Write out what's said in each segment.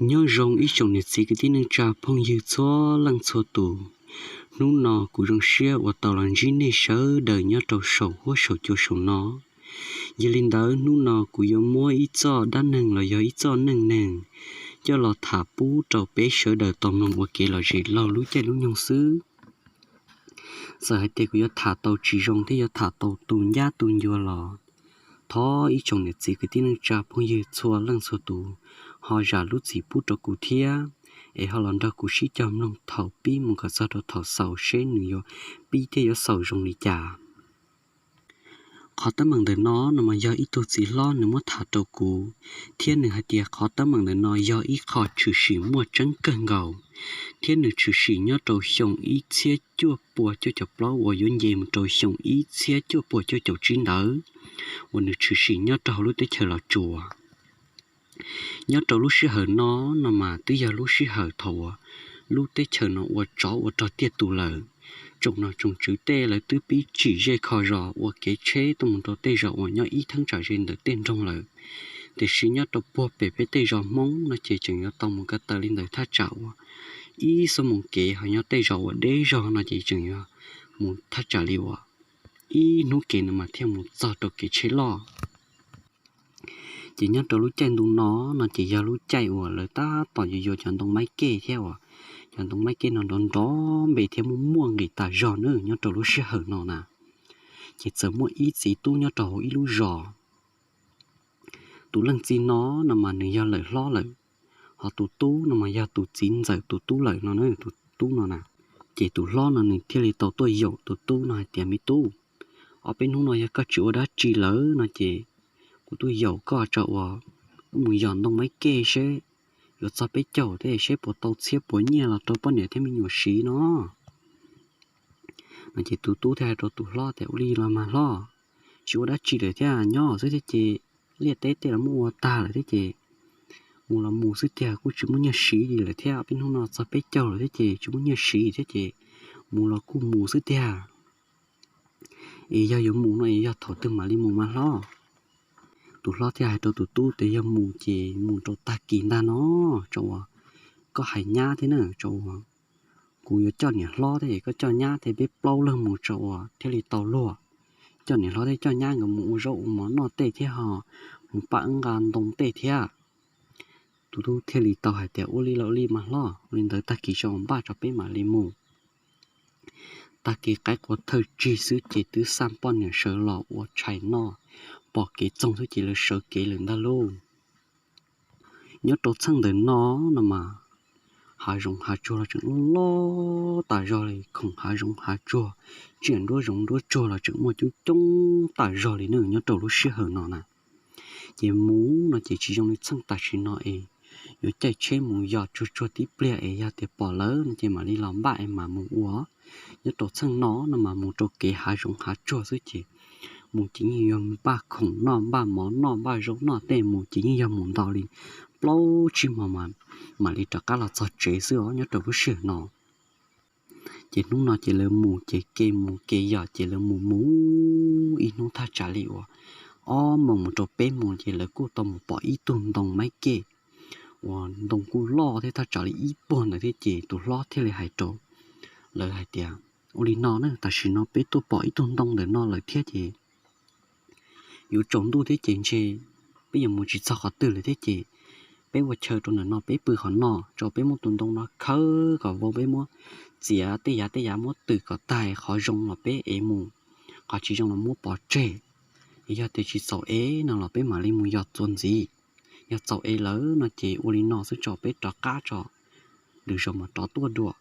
Nyob zoo ib tsoom niam txiv kwv tij neej tsa phooj ywg txhua leej txhua tus. Hnub no kuv zoo siab uas tau los ntsib nej sawv daws nyob rau saum huab saum cua saum no. Yog li ntawd hnub no kuv yuav muab ib txoj dab neeg los yog ib txoj neej neeg coj los tham pub rau peb sawv daws tau mloog ua kev lom zem laug lub caij lub nyoog xwb. Txawm hais tias kuv yuav tham tau tsis zoo thiab yuav tham tau tu ncab tu ncua los thov ib tsoom niam txiv kwv tij neej tsa phooj ywg txhua leej txhua tus ho zam lub txim pub rau kuv thiab, es ho los nrog kuv sib cog mloog thaum pib mus kom txog rau thaum xaus seb nws yuav pib thiab yuav xaus zoo li cas. Qhov teeb meem ntawm no no mas yog ib tug txiv hlob nws muab tham rau kuv, thiab nws hais tias qhov teeb meem ntawm no yog ib qho tshwm sim muaj tseeb kawg nkaus, thiab nws tshwm sim nyob rau xyoo ib txhiab cuaj pua cuaj caum plaub uas yuav nce mus rau xyoo ib txhiab cuaj pua cuaj caum tsib ntawd, uas nws tshwm sim nyob rau hauv lub teb chaws Los Tsuas. Nyob rau lub sij hawm no no mas twb yog lub sij hawm thaum uas lub teb chaws no ua tsov ua rog tiaj tus lawm. Tsoom nom tsoom tswv tej lawv twb pib tsim zej kho zos ua kev tsheb tuaj mus rau tej zos uas nyob ib theeb tsam ze ntawm tej nroog lawm. Tiam sis nyob rau puag pem peb tej zos Hmoob no ces tseem yuav tau mus ko taw li ntawm thaj tsam uas ib xuab moos kev, ho nyob tej zos uas deb zog no ces tseem yuav mus thaj tsam li uas ib hnub kev no mas thiaj mus txog rau kev tsheb loj. Ces nyob rau lub caij ntu no no ces yog lub caij uas lawv tab tom yuav yuav cov ntoo maib kej thiab uas cov ntoo maib kej no nrov nrov npe thiab muaj muaj nqis tas zog na nyob rau lub sij hawm no na. Ces txawm muaj ib txiv tub nyob rau hauv ib lub zos. Tus leej txiv no no mas nws yog lawm hlob lawm, ho tus tub no mas yog tus txiv ntxawm tus tub lawm no na, tus tub no na. Ces tus hlob no nws thiaj li tau tuaj yaum tus tub no hais tias, me tub, ob peb hnub no yog koj tsis ua dab tsi lawm no ces kuv tuaj yaum koj tso uas wb mus yos ntoo maib kej seb yuav txog peb caug thiab seb puas tau txhiab puas nyiaj los rau poj niam thiab me nyuam siv no. No ces tus tub thiaj hais rau tus hlob tias, ua li los mas hlob, tsis ua dab tsi lawm thiab, nyob xwb thiab ces liaj teb tej los muab ua tag lawm thiab ces mus los mus xwb tiag, kuj tsis muaj nyiaj siv li lawm thiab, peb hnub no txog peb caug lawm thiab ces tsis muaj nyiaj siv thiab ces mus los kuj mus xwb tiag. Es yog yuav mus no es yog thaum twg mam li mus mas hlob? Tus hlob thiaj hais rau tus tub tias, yog mus ces mus rau tag kis ntag no, tso uas koj hais nyab thiab na, tso uas kuv yuav coj niam hlob thiab koj coj nyab thiab peb plaub leeg mus tso uas thiaj li tau luag. Coj niam hlob thiab coj nyab nkawd mus ua zaub ua mov noj tej thiab ho mus pab wb nqa ntoo tej thiab. Tus tub thiaj li tau hais tias, ua li los ua li mas hlob, ua li ntawd tag kis tso uas npaj tso peb mam li mus. Tag kis qaib qua thawj tsig xwb ces twb xaj poj niam sawv los ua tshais noj, pom kev txoog xwb ces lawv sawv kev lawm ntag lauj. Nyob rau txheej ntawm no no mas hav zoov hav tsuag los tseem loj loj tas zog li, khoom hav zoov hav tsuag, tsiaj nruab zoov nruab tsuag los tseem muaj coob coob tas zog li na nyob rau lub sij hawm no na. Ces mus no ces tsis zoo li txheej tam sim no es yuav caij tsheb mus yos tsuag tsuag tib pliag es yog tias pom lawm no ces mam li los npaj es mam mus ua. Nyob rau txheej no no mas mus rau kev hav zoov hav tsuag xwb ces mus ces yeej yog npaj khoom noj, npaj mov noj, npaj zaub noj tej, mus ces yeej yog mus nto li plaub tsib hmo mas mam li rov qab los txog tsev xwb os nyob rau lub sij hawm no. Ces hnub no ces lawv mus ces kev mus kev yos ces lawv mus mus ib hnub thaj tsam li uas ob moos mus rau peb moos ces lawv kuj tau mus pom ib tug ntoo maib kej uas ntoo kuj loj thiab thaj tsam li ib puag ntawd thiab ces tus hlob thiaj li hais rau lawv hais tias, ua li no na, tam sim no peb tuaj pom ib tug ntoo ntawm no lawm thiab ces yuav tsaus ntuj thiab ces ntshe peb yuav mus tsis txog qhov twg lawm thiab ces peb ua chaw rau ntawm no peb pw qhov no, tso peb muab tus ntoo no khawb kom vau, peb muab txiav tej yav tej yav muab twm kom tag, qhov zoo los peb ev mus, qhov tsis zoo los muab pov tseg. Yog tias tsis txaus ev no los peb mam li mus yos txuas ntxiv. Yog txaus ev lawm no ces ua li no xwb tso peb rov qab tso, lwm zaus mas rov tuaj dua.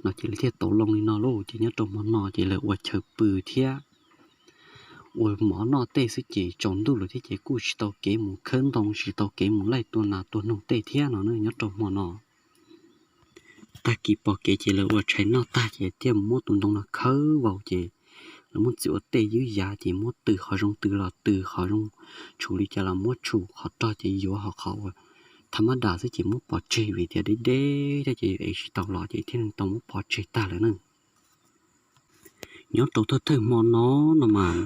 No ces lawv thiaj tau loo li no lauj. Ces nyob rau hmo no ces lawv ua chaw pw thiab ua mov noj tej xwb ces tsaus ntuj lawm thiab ces kuj tsis tau kev mus khawb ntoo, tsis tau kev mus laij tua nas tua noog tej thiab no nyob rau hmo no. Tag kis pom kev ces lawv ua tshais noj tag ces thiaj muab tus ntoo no khawb vau ces lawv muab txiav ua tej ywj yav ces muab twm qhov zoo twm los twm, qhov zoo tshum li cas los muab tshum, qhov rog ces yuav, ho qhov uas tha mab das xwb ces muab pov tseg vim tias deb deb thiab ces ev tsis tau los ces thiaj tau muab pov tseg tag lawm na. Nyob rau thawj thawj hmo no no mas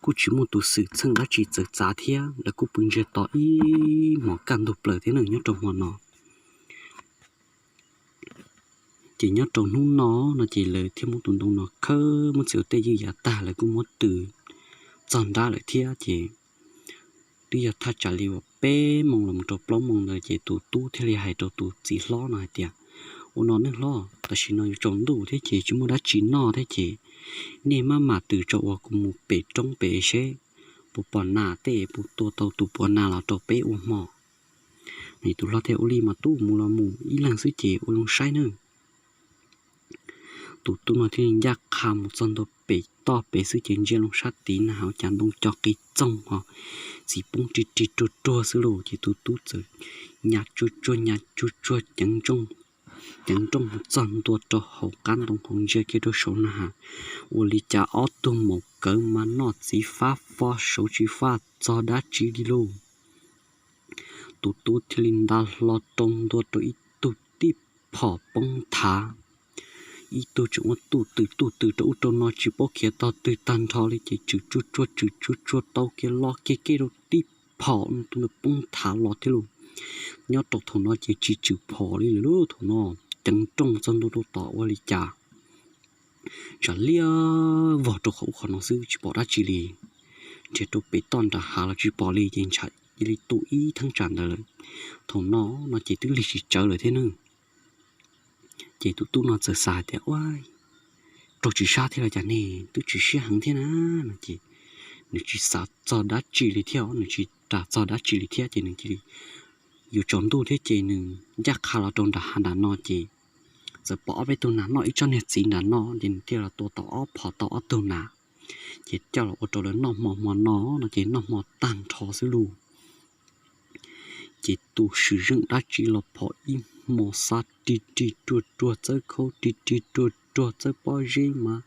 kuj tsis muaj tus xwm txheej dab tsi txawv txav thiab, lawv kuj pw ntsiag to ib hmos kaj ntug plaws thiab ne nyob rau hmo no. Ces nyob rau hnub no no ces lawv thiaj muab tus ntoo no khawb muab txiav ua tej ywj yav tag, lawv kuj muab tws txog nrab lawm thiab. Ces twb yog thaj tsam li uas peb moo los mus rau plaub moo ntawd ces tus tub thiaj li hais rau tus txiv hlob no hais tias, Ua no nej hlob, tam sim no yuav tsaus ntuj thiab ces tsis muaj dab tsi noj thiab ces nej maj mam tws tso uas kuv mus pem roob pem seb puas pom nas tej, puas tua tau tus puav nas los rau peb ua hmo. Tus hlob thiaj ua li mas tub, mus los mus ib leeg xwb ces ua zoo saib nawb. Tus tub no thiaj li ncaj qha mus txog ntua pem toj pem xwb ces ntsia loo sab tid na has cas ntoo co qis txoog ho txiv poob ri ri ruag ruag xwb lauj. Ces tus tub txawm nyas tsuag tsuag nyas tsuag tsuag ceev nrooj mus txog ntua rau hauv qab ntoo hauv ntsia kiag rau saud na has, ua li cas ob tug maum kawv mas noj txiv fab fo saud tsis faj txog dab tsi li lauj. Tus tub thiaj li nta hlo rau ntua rau ib tug tib phom poob nthav, ib tug tseem ua tuj twm tuj twm rau ub rau no tsis paub khiav tog twg tag nrho li ces tswm tsuag tsuag tswm tsuag tsuag tau kiag lo kiag kiag rau tib phom no tus ntawd poob nthav los thiab lauj. Nyob rau thaum no ces tsis tswm phom li lawm lauj, thaum no ceev nrooj txog ntua rau tom ua li cas tsam liab vog rau qhov ub qhov no xwb tsis pom dab tsi li. Nrhiav rau pem toj nram hav los tsis pom li ces ntshai cia li tu ib theeb tsam ntawd lawm. Thaum no no ces twb lig tsis tsawv lawm thiab nawb. Ces tus tub no txawm xav hais tias, Ua, raug tsis sab thiab los cas ne, twb tsis siab heev thiab na, no ces nws tsis xav txog dab tsi li thiab, nws tsis ras txog dab tsi li thiab ces nws cia li yuav tsaus ntuj thiab ces nws ncaj qha los rau nram hav nram no ces txawm pom ob peb tug nas noj ib tsob niag txiv nram no ces nws thiaj los tua tau ob phom tau ob tug nas, ces coj los ua rau lawv noj hmo hmo no no ces noj hmo tag nrho xwb lauj. Ces tus swm zeej dab tsi los phom ib hmo xa ri ri ruag ruag txawb khaub ri ri ruag ruag txawb pob zeb mas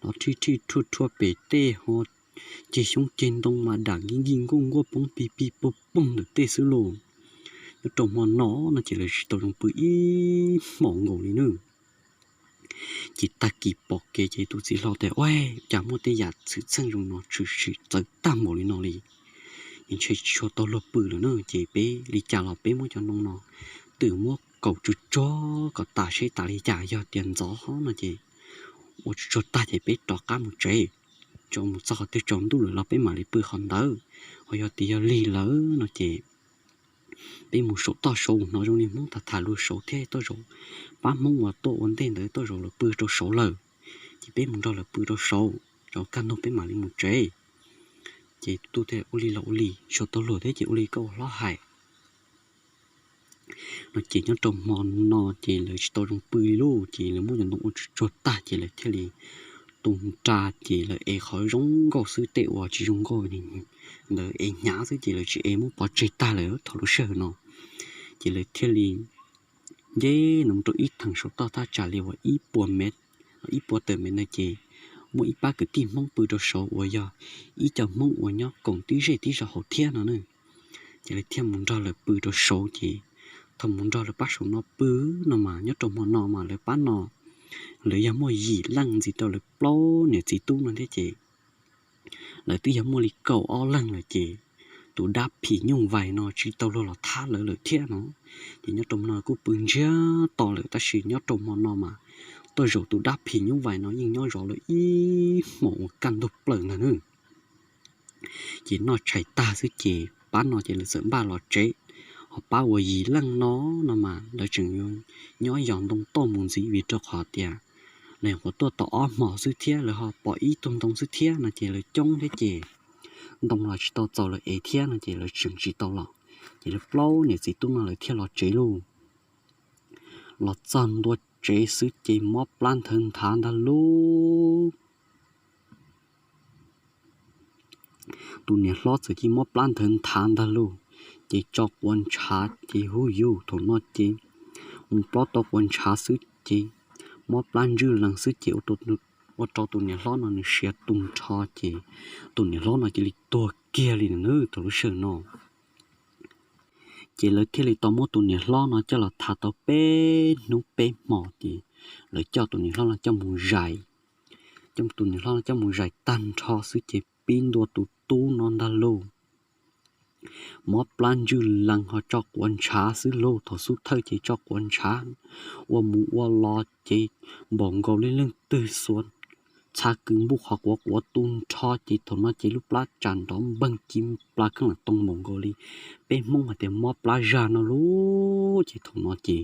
los rhij rhij rhuaj rhuaj pem tej ho ceg xyoob ceg ntoo mas dam nkij nkij nkuaj nkuaj poob pig pig poog poog ntawm tej xwb lauj. Nyob rau hmo no no ces lawv tsis tau zoo pw ib hmos nkaus li nawb. Ces tag kis pom kev ces tus txiv hlob tias, Ua cas muaj tej yam xwm txheej zoo no tshwm sim txawv tag npaum li no li, es ntshe tsis tshua tau luag pw lawm na. Ces peb li cas los peb muab cov ntoo no twm muab kaum tsuag tsuag kom tas seb tas li cas, yog tias ntxov no ces ua tsuag tsuag tag ces peb rov qab mus tsev, tso mus txog qhov twg tsaus ntuj lawm los peb mam li pw qhov ntawd. Ho yog tias yog lig lawm no ces peb mus saum toj saud, hnov zoo li Hmoob tham tham luag saud thiab, tej zaum pab Hmoob uas tuaj ua ntej ntawd tej zaum lawv pw rau saud lawm, ces peb mus nrog lawv pw rau saud, rau kaj ntug peb mam li mus tsev. Ces tus tub thiaj ua li los ua li, tsis tau luag thiab ces ua li koj ua hlob hais. No ces nyob rau hmo no ces lawv tsis tau zoo pw li lauj, ces lawv muab cov ntoo ua tsuag tsuag tag ces lawv thiaj li tu nra, ces lawv ev qhov zoo nkauj xwb, tej uas tsis zoo nkauj ntawd ev hnyav xwb ces lawv tsis ev, muab pov tseg tag lawm thaum lub sij hawm no. Ces lawv thiaj li nce nov rau ib theem saum toj thaj tsam li uas ib puas mev, ib puas tawm mev na, ces muaj ib pab kwv tij Hmoob pw rau saud uas yog ib co Hmoob uas nyob koom tib zej tib zos hauv thiab no na. Ces lawv thiaj mus nrog lawv pw rau saud, ces thaum mus nrog lawv pab saum no pw no mas nyob rau hmo no mas lawv pab no lawv yog muaj yim leej ntxiv rau lawv plaub niam txiv tub no thiab ces lawv twb yog muaj li kaum ob leeg lawm ces tus dab phim nyuj vais no tsis tau luag los thab lawv lawm thiab no. Ces nyob rau hmo no kuj pw ntsiag to lawm tab sis nyob rau hmo no mas tej zaum tus dab phim nyuj vais no yeej nyob zov lawv ib hmos uas kaj ntug plaws ntag nawb. Ces noj tshais tag xwb ces pab no ces lawv txawm npaj los tsev, ho pab uas yim leej no no mas lawv tseem nyob yos ntoo toj mus ntxiv vim rau qhov tias lawv nyuam qhuav tuaj tau ob hmos xwb thiab lawv ho pom ib tug ntoo xwb thiab no ces lawv coob thiab ces ntoo los tsis tau txaus lawv ev thiab no ces lawv tseem tsis tau los. Ces lawv plaub niam txiv tub no lawv thiaj los tsev lauj. Los txog ntua tsev xwb ces mob plab nthawv nthav ntag lauj. Tus niam hlob txawm cia mob plab nthawv nthav ntag lauj, ces tso quav ntshav ces hu yus thaum no ces mus plob tau quav ntshav xwb ces mob plab ntswj lees xwb ces ua rau tus niam hlob no nws siav tu nrho ces tus niam hlob no cia li tuag kiag li na thaum lub sij hawm no. Ces lawv thiaj li tau muab tus niam hlob no coj los thav tau peb hnub peb hmo ces lawv coj tus niam hlob no coj mus zais. Coj tus niam hlob no coj mus zais tag nrho xwb ces pib ntua tus tub no ntag lauj. Mob plab ntswj lees ho tso quav ntshav xwb lauj, thaum xub thawj ces tso quav ntshav, ua mus ua los ces npaum nkaus li leej twg xuas txha kws npuj qhov quav quav tu nrho ces thaum no ces lub plab tsam nrov npeeg ci plas kheej lam too npaum nkaus li peb Hmoob hais tias mob plab zag no lauj. Ces thaum no ces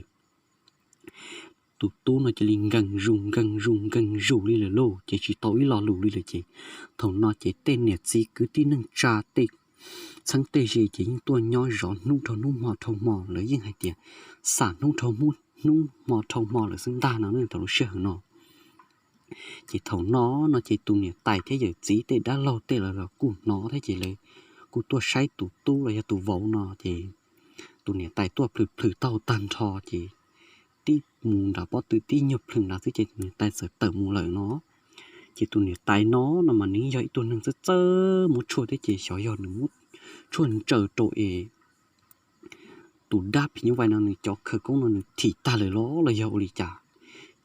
tus tub no cia li nkees zus nkees zus nkees zus li lawm lauj, ces tsis tau ib lo lus li lawm ces thaum no ces tej niam txiv kwv tij neej tsa tej txheeb tej ze ces yeej tuaj nyob zov hnub dhau hnub hmo dhau hmo, lawv yeej hais tias xam hnub dhau hnub hmo dhau hmo lawm xwb ntag no ne thaum lub sij hawm no. Ces thaum no no ces tus niam tais thiab yawm txiv tej dab laug tej lawv los kuj hnov thiab ces lawv kuj tuaj saib tus tub los yog tus vauv no ces tus niam tais tuaj plhws plhws taug tag nrho ces tib mus nram pob tw tib nyuag plhws nrad xwb ces tus niam tais txawm tawm mus lawm no. Ces tus niam tais no no mas nws yog ib tug neeg txawj txawj muab tshuaj thiab ces xyov yog nws muab tshuaj ntsaws rau es tus dab phim nyuj vais no nws cov khawv koob no nws thim tag lawm los los yog ua li cas.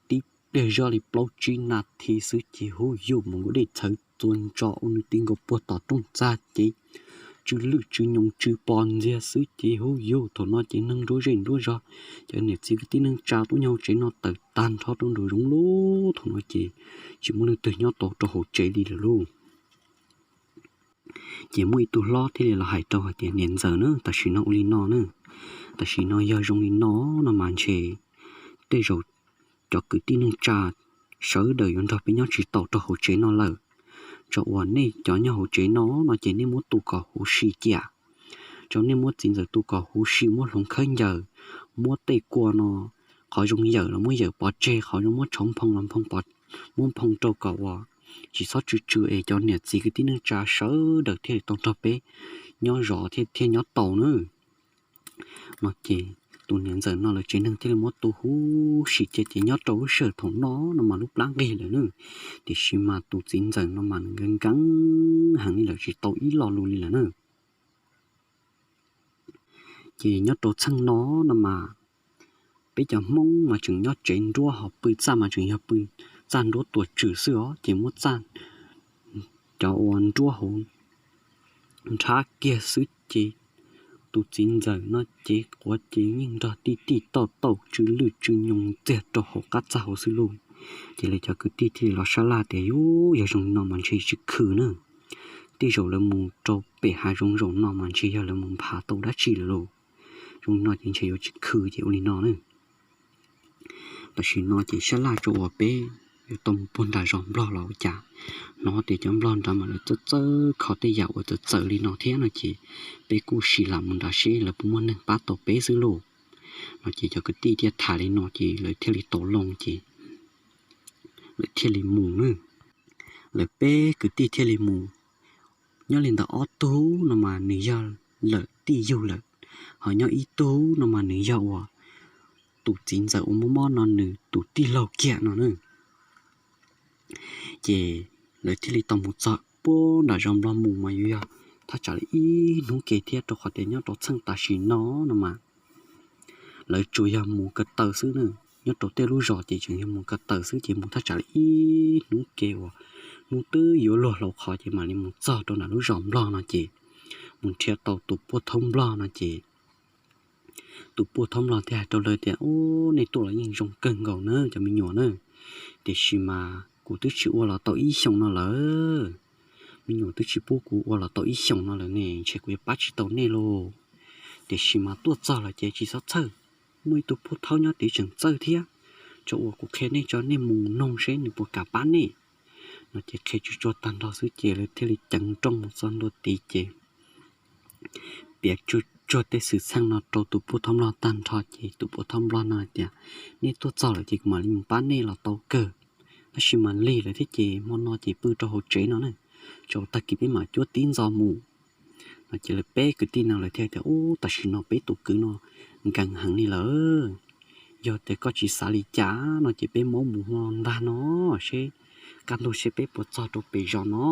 Tib pliag zoj li plaub tsib nas this xwb ces hub yug mus nkaus dej txhawv txua ntso ua nws ti nkaus puag tom rooj txag ces tsw lwj tsw nyoos tsw pos ntxiag xwb ces hub yug thaum no ces neeg nruab zej nruab zog, cov niam txiv kwv tij neej tsa tuaj nyob hauv tsev no tawm tag nrho rau nraum zoov lauj. Thaum no ces tsis muaj leej twg nyob tau rau hauv tsev li lawm lauj. Ces muaj ib tug hlob thiaj li los hais rau hais tias niam ntxawm na, tam sim no ua li no na, tam sim no yog zoo li no no mas ntshe tej zaum cov kwv tij neej tsa sawv daws yuav nrog peb nyob tsis tau rau hauv tsev no lawm. Tso uas nej cov nyob hauv tsev no no ces nej muab tu kom huv si cia, tso nej muab txiv ntxawm tu kom huv si, muab hloov khawb ncaws, muab tej kua no, qhov zoo yawm los muab yawm pov tseg, qhov zoo muab tshauv nphoo los nphoo, muab nphoo rau kom uas tsis txhob tsw tsw es cov niam txiv kwv tij neej tsa sawv daws thiaj li tau nrog peb nyob zov thiab nyob tau na. No ces tus niam ntxawm no lawv tsev neeg thiaj li muab tu huv si cia ces nyob rau lub sij hawm thaum no no mas lub plab nqig lawm na, tiam sis mas tus txiv ntxawm no mas nws nkees nkees heev li lawm tsis tau ib lo lus li lawm na. Ces nyob rau txheej no no mas peb cov Hmoob mas tseem nyob tsev nruab ho pw txaj mas tseem yog pw txaj nruab tuam tswm xwb os, ces muab txaj cov ua nruab hauv nrhab kiag xwb ces tus txiv ntxawm no ces quav ces yeej nrog tij tij tauj tauj tsw lwj tsw nyoos ntxiag rau hauv qab txaj hauv xwb lauj. Ces lawv cov kwv tij thiaj li los sab laj tias yus yog zoo li no mas ntshe tsis khw na, tej zaum lawv mus rau pem hav zoov zaum no mas ntshe yog lawv mus nphav tau dab tsi lawm lauj. Zoo li no ces ntshe yuav tsis khw ces ua li no na. Tam sim no ces sab laj tso uas peb yuav tau mus puag nram zos nplog los ua cas, hnov tias cov nplog nrad mas lawv txawj txawj kho tej yam uas txawv txawv li no thiab no ces peb kuj sim lam mus nrad seb lawv puas muaj neeg pab tau peb xwb lauj. No ces cov kwv tij thiaj tham li no ces lawv thiaj li tau loo ces lawv thiaj li mus na. Lawv peb kwv tij thiaj li mus. Nyob li ntawm ob tug no mas nws yog lawm tij yug lawm, ho nyob ib tug no mas nws yog uas tus txiv ntxawm uas mob mob no nws tus tij laug kiag no na. Ces lawv thiaj li tau mus txog puag nram zos nplog mus mas yuav yog thaj tsam li ib hnub ke thiab, rau qhov tias nyob rau txheej tam sim no no mas lawv tsuas yog mus ko taw xwb na. Nyob rau tej lub zos ces tseem yog mus ko taw xwb ces mus thaj tsam li ib hnub ke uas hnub twb yuav luag hlau qhov ces mam li mus txog rau nram lub zos nplog no ces mus nrhiav tau tus puj thaub nplog no ces tus puj thaub nplog thiaj hais rau lawv tias, Ub, nej tuaj los yeej zoo kawg nkaus na cov me nyuam na, tiam sis mas kuv twb tsis ua los tau ib xyoos no lawm. Me nyuam twb tsis pub kuv ua los tau ib xyoos no lawm ne, ntshe kuv yuav pab tsis tau nej lauj. Tiam sis mas tuaj txog lawm ces tsis txhob txhawj, muaj ib tug puj thaub nyob tid tseem txawj thiab, tso uas kuv qhia nej tso, nej mus noog seb nws puas kam pab nej. No ces qhia tsuag tsuag tag nrho xwb ces lawv thiaj li ceev nrooj mus txog ntua tid ces piav tsuag tsuag tej xwm txheej no rau tus puj thaub nplog tag nrho ces tus puj thaub nplog no hais tias, Nej tuaj txog lawm ces kuv mam li mus pab nej los tau kawg, tab sis mas lig lawm thiab ces hmo no ces pw rau hauv tsev no na, tso tag kis peb mam cuab tib ntxo mus. No ces lawv peb kwv tij no lawv thiaj tias, Ub, tam sim no peb tus kwv no nkees heev li lawm, yog tias koj tsis xav li cas no ces peb maub mus hmo ntag no, seb kaj ntug seb peb puas txog rau pem zos no.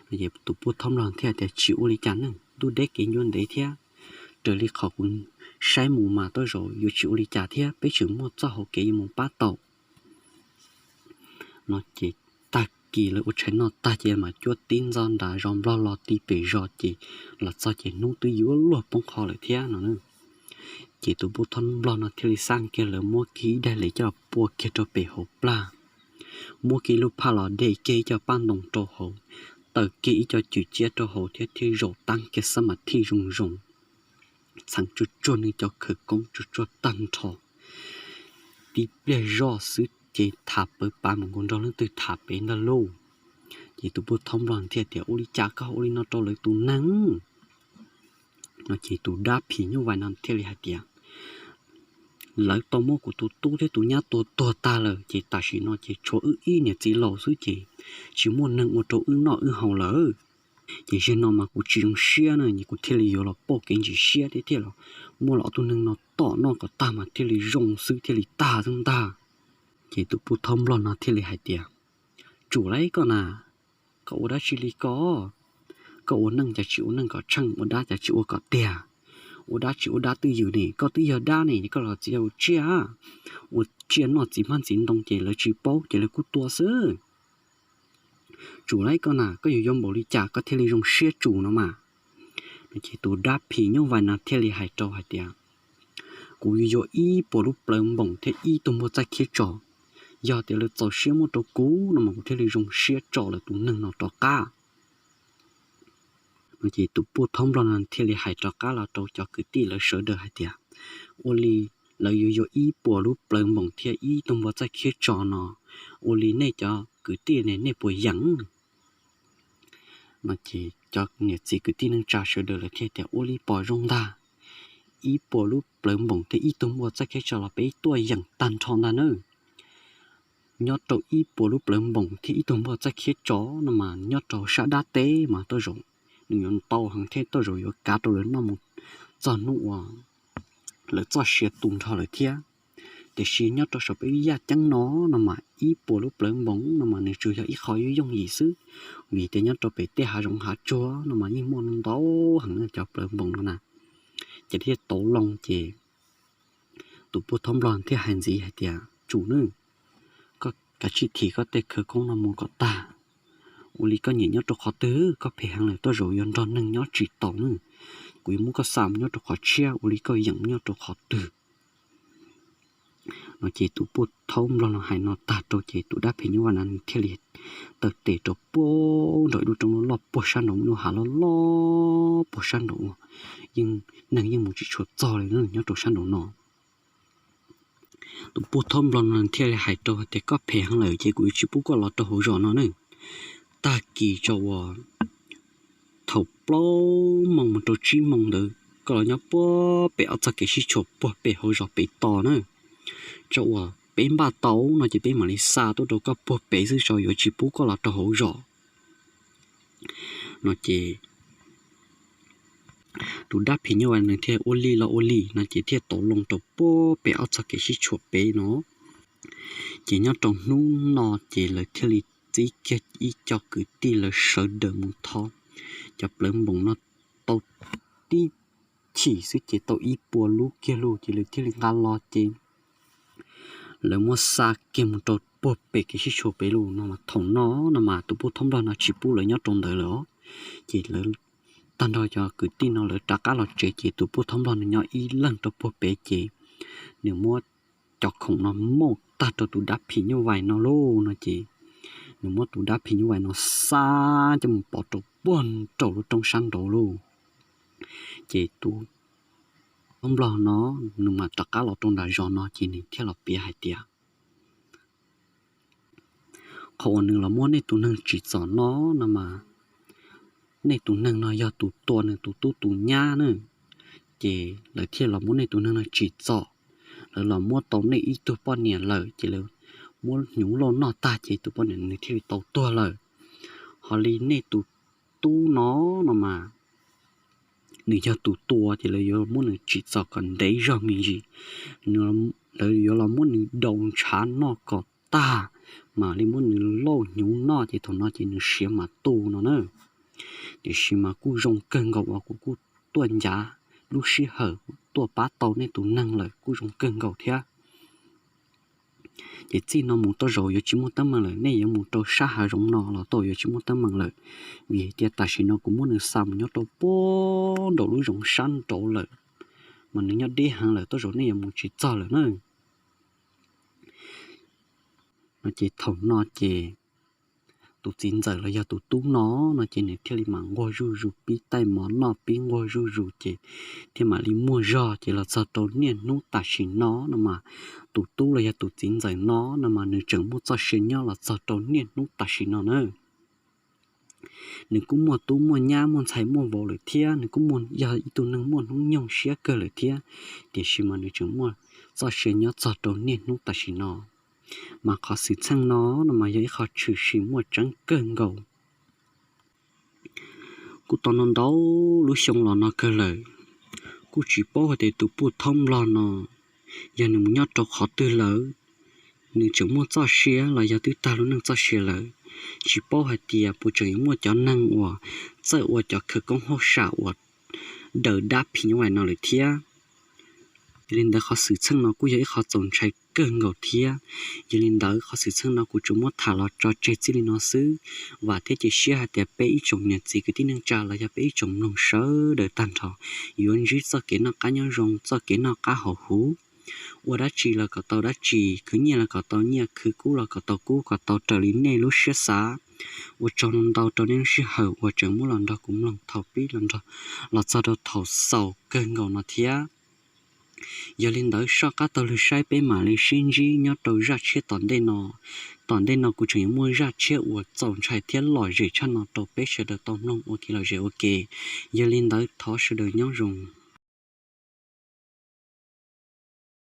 No ces tus puj thaub nplog thiaj tias, Tsis ua li cas ne, ntuj deb kev ncua ntev thiab, raws li qhov kuv saib mus mas tej zaum yuav tsis ua li cas thiab, peb tseem muaj txoj hauv kev yuav mus pab tau. No ces tag kis lawv ua tshais noj tag ces mam cuab tib ntxov nrad zos nplog los ti pem zos ces los txog ces hnub twb yuav luag poob qho lawm thiab no. Ces tus pub thoob nplog no thiaj li xaj kiag lawv muab kiag ib daim hle coj pua kiag rau pem hauv plag, muab kiag lub phaj los de kiag ib co paj ntoos rau hauv, taws kiag ib co cwm ciab rau hauv thiab thiaj zaum taab kiag xab mas thij zoo zoo, txheev tsuag tsuag nws cov khawv koob tsuag tsuag tag nrho. Tib pliag zoj xwb ces tham pawv pav mus nkaus nrog leej twg tham pem ntag lauj. Ces tus pub thoob nplog thiaj tias, Ua li cas koj ua li no rau lawv tus neeg? No ces tus dab phim nyuj vais no thiaj li hais tias, Lawv tau muab kuv tus tub thiab tus nyab tua tuag tag lawm ces tam sim no ces tshuav wb ib niam txiv laus xwb ces tsis muaj neeg ua rau wb noj wb haus lawm. Ces zaum no mas kuv tsis zoo siab na, kuv thiaj li yuav los pauj kev ntsis siab thiab thiaj los muab los ob tug neeg no tom noj kom tag mas thiaj li zoo xwb thiaj li tag xwb ntag. Ces tus pub thoob nplog no thiaj li hais tias, Tsum lauj koj na, koj ua dab tsi li ko? Koj ua neej cas tsis ua neej kom tsheej, ua dab cas tsis ua kom tiag, ua dab tsis ua dab twj ywm ne, koj twb yog dab ne koj los txiav tsiaj, ua tsiaj noj txiv hmab txiv ntoo ces lawv tsis paub ces lawv kuj tua xwb. Tsum lauj koj na, koj yuav yuav npaum li cas koj thiaj li zoo siab tsum no mas? No ces tus dab phim nyuj vais no thiaj li hais rau hais tias, Kuv yuav yuav ib puas lub plawv npoos thiab ib tug npua txaij khiab tso. Yog tias lawv txaus siab muab rau kuv no mas kuv thiaj li zoo siab tso lawv tus neeg no rov qab. No ces tus pub thoob nplog no thiaj li hais rov qab los rau cov kwv tij lawv sawv daws hais tias, Ua li lawv yuav yuav ib puas lub plawv npoos thiab ib tug npua txaij khiab tso no, ua li nej cov kwv tij ne nej puas yeem? No ces cov niam txiv kwv tij neej tsa sawv daws lawv thiaj tias, Ua li pom zoo ntag. Ib puas lub plawv npoos thiab ib tug npua txaij khiab tso los peb tuaj yeem tag nrho ntag nawb. Nyob rau ib puas lub plawv npoos thiab ib tug npua txaij khiab tso no mas nyob rau sab dab teb mas tej zaum nws yuav ntau heev thiab tej zaum yuav kav rau lawv noj mus txog hnub uas lawv txoj sia tu nrho lawm thiab. Tiam sis nyob rau saum peb yaj ceeb no no mas ib puas lub plawv npoos no mas nws tsuas yog ib qho yooj yooj yim xwb, vim tias nyob rau pem tej hav zoov hav tsuag no mas yeej muaj ntau heev cov plawv npoos no na. Ces thiaj tau loo ces tus pub thoob nplog thiaj hais ntxiv hais tias, Tsum nawb, koj kav tsij thim koj tej khawv koob no mus kom tag. Ua li koj nyiam nyob rau qhov twg, koj phem heev lawm tej zaum yuav nrog neeg nyob tsis taus nawb. Kuv yuav muab koj xa mus nyob rau qhov tshiab, ua li koj yeem nyob rau qhov twg? No ces tus pub thoob nplog no hais no tag rau ces tus dab phim nyuj vais no nws thiaj li taw tes rau puag nraum ib lub roob loj loj puag sab nraud, lub hav loj loj puag sab nraud uas yeej neeg yeej mus tsis tshua txog li nyob rau sab nraud no. Tus pub thoob nplog no thiaj li hais rau tias, Koj phem heev lawm ces kuv yuav tsis pub koj los rau hauv zos no ne. Tag kis tso uas thaum plaub moos mus rau tsib moos ntawd koj los nyob puag pem ob txoj kev sib tshuam puag pem hauv zos pem tos na. Tso uas peb npaj tau no ces peb mam li xa tuaj rau koj puag pem xwb, tso yuav tsis pub koj los rau hauv zos. No ces tus dab phim nyuj vais nws thiaj ua li los ua li no ces thiaj tau loo rau puag pem ob txoj kev sib tshuam pem no. Ces nyob rau hnub no ces lawv thiaj li txib kiag ib co kwv tij lawv sawv daws mus thov cov plawv npoos no tau tib chim xwb ces tau ib puas lub kiag lug ces lawv thiaj li nqa los ces lawv muab xa kiag mus rau puag pem kev sib tshuam pem lug no mas thaum no no mas tus pub thoob nplog no tsis pub lawv nyob rau ntawd lawm os. Ces lawv tag nrho cov kwv tij no lawv rov qab los tsev ces tus pub thoob nplog no nyob ib leeg rau puag pem ces nws muab cov khoom no mauj tag rau tus dab phim nyuj vais no lauj no ces nws muab tus dab phim nyuj vais no xa coj mus pov rau puag nraum lub roob sab nraud lauj. Ces tus thoob nplog no nws mam rov qab los rau nram zos no ces nws thiaj los piav hais tias, Qhov uas nws los muab nej tus neeg tsim txom no no mas nej tus neeg no yog tus tua nws tus tub tus nyab na. Ces lawv thiaj los muab nej tus neeg no tsim txom, lawv los muab tau nej ib tug poj niam lawm ces lawv muab hnyuv lauj noj tag ces tus poj niam nws thiaj li tau tuag lawm. Ho li nej tus tub no no mas nws yog tus tua ces lawv yuav muab nws tsim txom kom ntev zog me ntsis. Lawv yuav los muab nws daus ntshav noj kom tag, mam li muab nws lauj hnyuv noj ces thaum no ces nws siav mam tu no na. Tiam sis mas kuj zoo kawg nkaus uas kuv kuj tuaj ncav lub sij hawm tuaj pab tau nej tus neeg lawm kuj zoo kawg nkaus thiab. Ces txij no mus tej zaum yuav tsis muaj teeb meem lawm, nej yuav mus rau sab hav zoov no los tej zaum yuav tsis muaj teeb meem lawm, vim tias tam sim no kuv muab nws xa mus nyob rau puag nraum lub zoov sab nraud lawm, mas nws nyob deb heev lawm, tej zaum nej yuav mus tsis txog lawm na. No ces thaum no ces tus txiv ntxawm los yog tus tub no, no ces nws thiaj li mam nquag zuj zus pib taij mov noj pib nquag zuj zus ces thiaj mam li muaj zog ces los txog rau niaj hnub tam sim no no mas tus tub los yog tus txiv ntxawm no no mas nws tseem muaj txoj sia nyob los txog rau niaj hnub tam sim no na. Nws kuj muaj tub muaj nyab muaj ntxhais muaj vauv lawm thiab, nws kuj yog ib tug neeg muaj hnub nyoog siab kawg lawm thiab, tiam sis mas nws tseem muaj txoj sia nyob txog rau niaj hnub tam sim no. Mas qhov xwm txheej no no mas yog ib qho tshwm sim muaj tseeb kawg nkaus. Kuj tau ntau ntau lub xyoo los no kawg lawm, kuj tsis paub hais tias tus puj thaub nplog no yog nws mus nyob rau qhov twg lawm, nws tseem muaj txoj sia los yog twb tag lub neej txoj sia lawm. Tsis paub hais tias puas tseem yuav muaj cov neeg uas txawj ua cov khawv koob hauj sam uas daws dab phim nyuj vais no lawm thiab. Yog li ntawd qhov xwm txheej no kuj yog ib qho txaus ntshai kawg nkaus thiab. Yog li ntawd qhov xwm txheej no kuv tsuas muab tham los tso tseg txij li no xwb. Vam thiab cia siab hais tias peb ib tsoom niam txiv kwv tij neej tsa los yog peb ib tsoom mloog sawv daws tag nrho yuav ntsib txoj kev noj qab nyob zoo, txoj kev noj qab haus huv. Ua dab tsi los kom tau dab tsi, khwv nyiaj los kom tau nyiaj, khwv kub los kom tau kub, kom tau raws li nej lub siab xav. Ua tsaug ntau rau nej lub sij hawm uas tseem muab los nrog kuv mloog thaum pib los nrog los txog rau thaum xaus kawg nkaus no thiab. Yog li ntawd soj qab taug lw saib peb mam li sib ntsib nyob rau zaj tshiab tom ntej no. Tom ntej no kuv tseem yuav muaj zaj tshiab uas txaus ntshai thiab lom zem tshaj no rau peb sawv daws tau mloog ua kev lom zem ua ke. Yog li ntawd thov sawv daws nyob zoo.